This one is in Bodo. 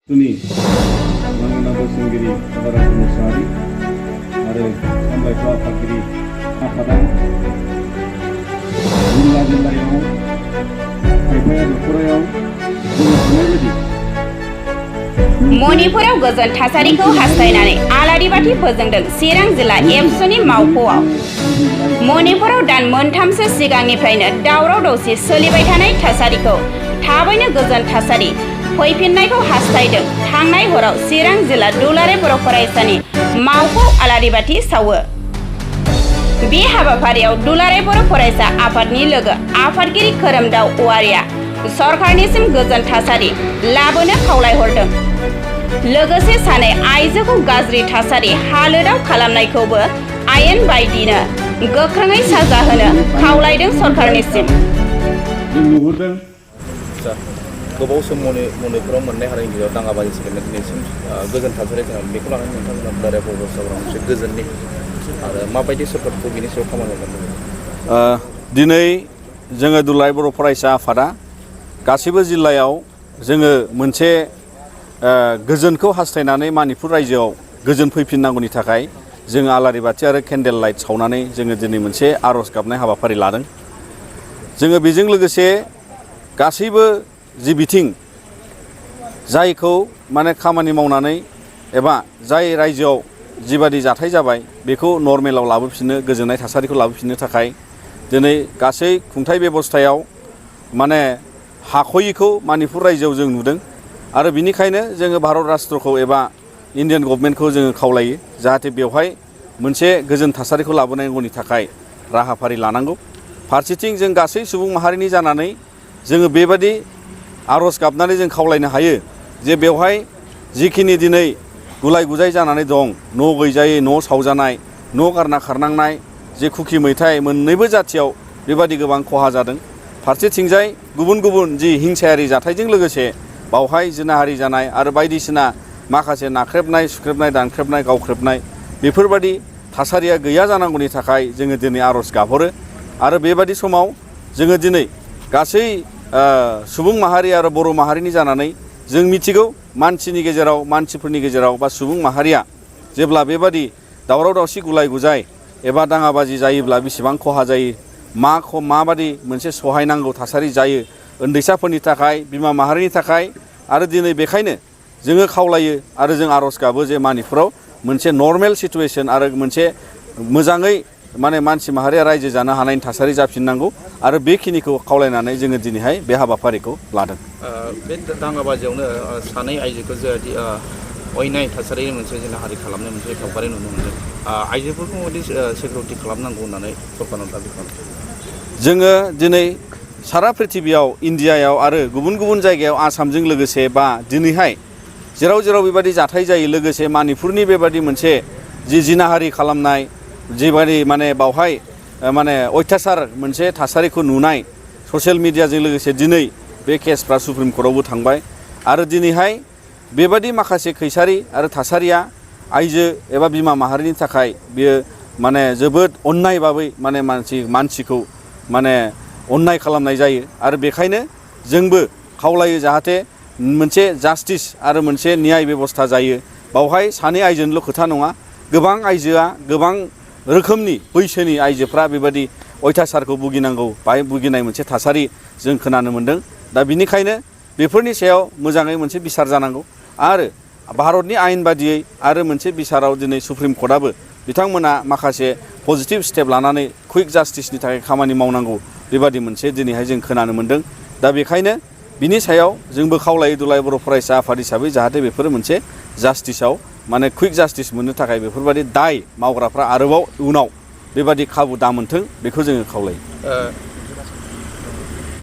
सुनि मानगोनां बोसोनगिरि बाराग मुसाहारि आरो सामलायग्रा आफादगिरि आफादा जिल्लायाव खायफाया दख'रायाव जोङो नुनाय बायदि मणिपुराव गोजोन थासारिखौ हास्थायनानै आलारि बाथि फोजोंदों चिरां जिल्ला एबसुनि मावख'आव। मणिपुराव दान मोनथामसो सिगांनिफ्रायनो दावराव दावसि सोलिबाय थानाय थासारिखौ थाबैनो गोजोन थासारि फैफिननायखौ हास्थायदों थांनाय हराव चिरां जिल्ला दुलाराय बर' फरायसानि मावख'आव आलारि बाथि सावो। बे हाबाफारियाव दुलाराय बर' फरायसा आफादनि लोगो आफादगिरि खोरोमदाव औवारिया सरकारनिसिम गोजोन थासारि लाबोनो खावलायहरदों। लोगोसे सानै आइजोखौ गाज्रि थासारि हालोदाव खालामनायखौबो आयेन बायदिनो गोख्रोङै साजा होनो खावलायदों सरकारनिसिम। गोबाव सम मणिपुराव मोननाय हारिनि गेजेराव दाङाबाजि सोलिनाय दिनैसिम गोजोन थासारि जों बेखौ लानानै नोंथांमोना दुलाराय बर' फरायसाफोरा मोनसे गोजोननि आरो माबायदि सोरखारखौ बिनि सायाव खामानि मावगोन? दिनै जोङो दुलाराय बर' फरायसा आफादा गासैबो जिल्लायाव जोङो मोनसे गोजोनखौ हास्थायनानै मणिपुर रायजोआव गोजोन फैफिननांगौनि थाखाय जोङो आलारि बाथि आरो केन्डेल लाइट सावनानै जोङो दिनै मोनसे आर'ज गाबनाय हाबाफारि लादों। जोङो बेजों लोगोसे गासैबो जि बिथिं जायखौ माने खामानि मावनानै एबा जाय रायजोआव जिबादि जाथाय जाबाय बेखौ नर्मेलाव लाबोफिननो गोजोननाय थासारिखौ लाबोफिननो थाखाय दिनै गासै खुंथाय बेबस्थायाव माने हाख'यिखौ मणिपुर रायजोआव जों नुदों आरो बिनिखायनो जोङो भारत राष्ट्रखौ एबा इन्डियान गभर्नमेन्टखौ जोङो खावलायो जाहाथे बेवहाय मोनसे गोजोन थासारिखौ लाबोनांगौनि थाखाय राहाफारि लानांगौ। फारसेथिं जों गासै सुबुं माहारिनि जानानै जोङो बेबादि आर'ज गाबनानै जों खावलायनो हायो जे बेवहाय जिखिनि दिनै गुलाय गुजाय जानानै दं, न' गैजायै न' सावजानाय, न' गारना खारनांनाय, जे खुखि मैथाय मोननैबो जाथियाव बेबादि गोबां खहा जादों। फारसेथिंजाय गुबुन गुबुन जि हिंसायारि जाथायजों लोगोसे बावहाय जिनाहारि जानाय आरो बायदिसिना माखासे नाख्रेबनाय, सुख्रेबनाय, दानख्रेबनाय, गावख्रेबनाय बेफोरबादि थासारिया गैया जानांगौनि थाखाय जोङो दिनै आर'ज गाबहरो आरो बेबादि समाव जोङो दिनै गासै सुबुं माहारि आरो बर' माहारिनि जानानै जों मिथिगौ मानसिफोरनि गेजेराव बा सुबुं माहारिया जेब्ला बेबादि दावराव दावसि गुलाय गुजाय एबा दाङाबाजि जायोब्ला बेसेबां खहा जायो, माबादि मोनसे सहायनांगौ थासारि जायो उन्दैसाफोरनि थाखाय, बिमा माहारिनि थाखाय आरो दिनै बेखायनो जोङो खावलायो आरो जों आर'ज गाबो जे मणिपुराव मोनसे नर्मेल सिटुवेसन आरो मोनसे मोजाङै माने मानसि माहारिया रायजो जानो हानायनि थासारि जाफिननांगौ आरो बेखिनिखौ खावलायनानै जोङो दिनैहाय बे हाबाफारिखौ लादों। बे दाङाबाजियावनो सानै आइजोखौ जोंहादि अयनाय थासारिनि मोनसे जिनाहारि खालामनाय मोनसे सावगारि नुनो मोनदों। आइजोफोरखौ माबायदि सिकिउरिटि खालामनांगौ होननानै सरकारनाव दाबि खालामदों। जोङो दिनै सारा पृथिबियाव इन्डियायाव आरो गुबुन गुबुन जायगायाव आसामजों लोगोसे बा दिनैहाय जेराव बेबादि जाथाय जायो लोगोसे मणिपुरनि बेबादि मोनसे जि जिनाहारि खालामनाय जिबादि माने बावहाय माने अयथासार मोनसे थासारिखौ नुनाय ससियेल मिडियाजों लोगोसे दिनै बे केसफ्रा सुप्रिम कर्टआवबो थांबाय आरो दिनैहाय बेबादि माखासे खैसारि आरो थासारिया आइजो एबा बिमा माहारिनि थाखाय बियो माने जोबोद अन्नाय भाबै माने मानसिखौ माने अन्नाय खालामनाय जायो आरो बेखायनो जोंबो खावलायो जाहाथे मोनसे जास्टिस आरो मोनसे न्याय बेबस्था जायो। बावहाय सानै आइजोनिल' खोथा नङा, गोबां आइजोआ गोबां रोखोमनि बैसोनि आइजोफ्रा बेबादि अयथासारखौ भुगिनांगौ बाहाय भुगिनाय मोनसे थासारि जों खोनानो मोन्दों। दा बिनिखायनो बेफोरनि सायाव मोजाङै मोनसे बिसार जानांगौ आरो भारतनि आयेन बादियै आरो मोनसे बिसाराव दिनै सुप्रिम कर्टआबो बिथांमोना माखासे पजिटिभ स्टेप लानानै कुइक जास्टिसनि थाखाय खामानि मावनांगौ बेबादि मोनसे दिनैहाय जों खोनानो मोन्दों। दा बेखायनो बिनि सायाव जोंबो खावलायो दुलाराय बर' फरायसा आफाद हिसाबै जाहाथे बेफोरो मोनसे जास्टिसाव माने कुइक जास्टिस मोननो थाखाय बेफोरबादि दाय मावग्राफ्रा आरोबाव उनाव बेबादि खाबु दा मोनथों बेखौ जोङो खावलायो।